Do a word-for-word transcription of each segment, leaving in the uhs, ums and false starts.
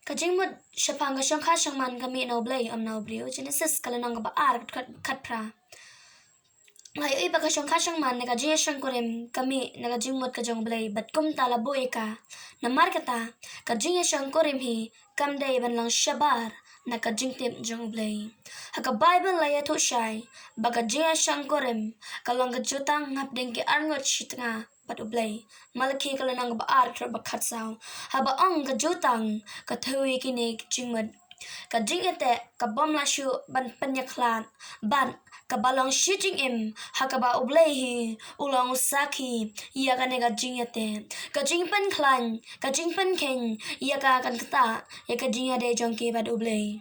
Ka jingmut shaphang ka shongkha shongman ka mih na U Blei, ym na u briew. Genesis ka lynnong kaba ar, ka dkhot khatphra. La ïohi ba ka shongkha shongman ne ka jingïashongkurim ka mih na ka jingmut ka jong U Blei, bad kumta la buh ïa ka. Namar kata, ka jingïashongkurim hi kam dei ban long shabar na ka jingtip jong U Blei. Ha ka Baibl la ïathuh shai ba ka jingïashongkurim ka long ka jutang hapdeng ki arngut shi tnga bad U Blei. Malaki ka lynnong kaba ar, ka dkhot ba khatsaw. Haba ong ka jutang, ka thew ïa kine ki jingmut: ka jingïateh ka bym lah shuh ban pynïakhlad, bad kaba long shi jingim ha kaba U Blei hi u long u sakhi ïa kane ka jingïateh. Ka jingpynkhlaiñ, ka jingpynkheiñ ïa ka kan ktah ïa ka jingïadei jong ki bad U Blei.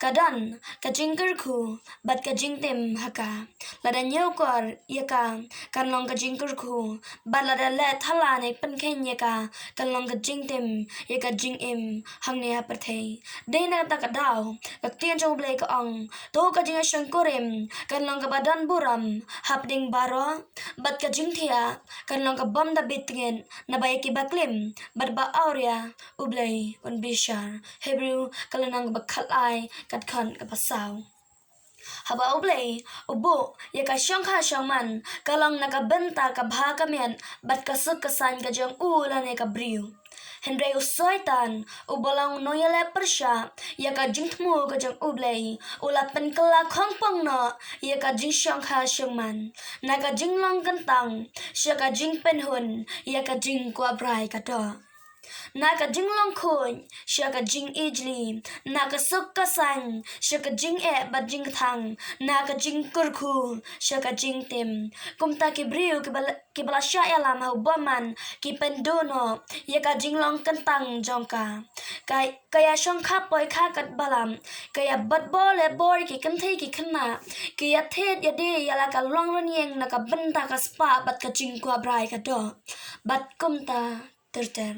Ka don ka jingkyrkhu bad ka jingtim ha ka. Lada ñiewkor ïa ka, kan long ka jingkyrkhu, bad lada leh thala ne pynkheiñ ïa ka, kan long ka jingtim ïa ka jingim hangne ha pyrthei. Dei na kata ka daw ka ktien jong U Blei ka ong, to ka jingïashongkurim kan long kaba don burom hapdeng baroh, bad ka jingthiah kan long ka bym da bitngit, naba ïa kiba klim bad ba awria U Blei un bishar. Hebru ka lynnong kaba khatlai, ka dkhot kaba saw. Haba U Blei u buh ïa ka shongkha shongman, ka long na ka bynta ka bha ka miat bad ka suk ka saiñ ka jong u lane ka briew. Hynrei u Soitan, uba long u nongïaleh pyrshah ïa ka jingthmu ka jong U Blei, u la pynkylla khongpong noh ïa ka jingshongkha shongman, na ka jinglong kyntang sha ka jingpynhun ïa ka jingkwah brai ka doh, na ka jinglong khuid sha ka jingijli, na ka suk ka saiñ sha ka jingeh bad jingkthang, na ka jingkyrkhu sha ka jingtim. Kumta ki briew kiba la, kiba la shah ïalam ha u bymman ki pynduh noh ïa ka jinglong kyntang jong ka. Ka, ka ïashongkha poikha katba lam, ka ïabad bor leh bor ïa ki kynthei ki khynnah, ka ïathied ïadie ïa la ka longrynïeng na ka bynta ka spah bad ka jingkwah brai ka doh, bad kumta ter ter.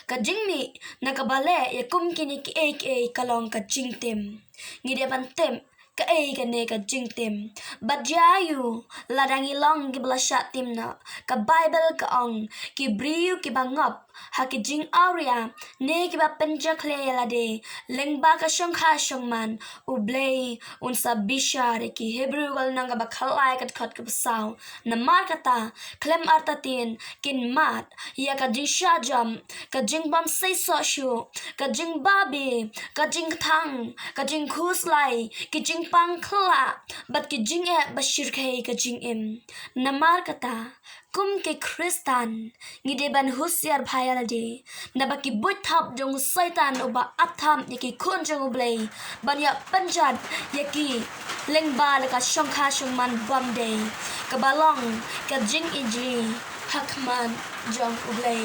Ka jingmih na kaba leh ïa kum kine kiei kiei ka long ka jingtim. Ngi dei ban tip kaei kane ka jingtim. Bad ïa aïu lada ngi long kiba la shah tim noh? Ka Baibl ka ong, ki briew kiba ngop ha ki jingawria ne kiba pynjakhlia ïa lade lyngba ka shongkha shongman, U Blei un sa bishar ïa ki. Hebru ka lynnong kaba khatlai, ka dkhot kaba saw. Namar kata, khlem artatien kin mad ïa ka jingshah jop, ka jingbym seisoh shuh, ka jingbabe, ka jingkthang, ka jingkhuslai, ki jingpang khyllah, bad ki jingeh ba shyrkhei ka jingim. Namar kata, kum ki Khristan, ngi dei ban husiar bha ïa lade naba ki buit thap jong u Soitan uba ap thap ïa ki khun jong U Blei ban ïa pynjot ïa ki lyngba la ka shongkha shongman bymdei, kaba long ka jingijli ha khmat jong U Blei.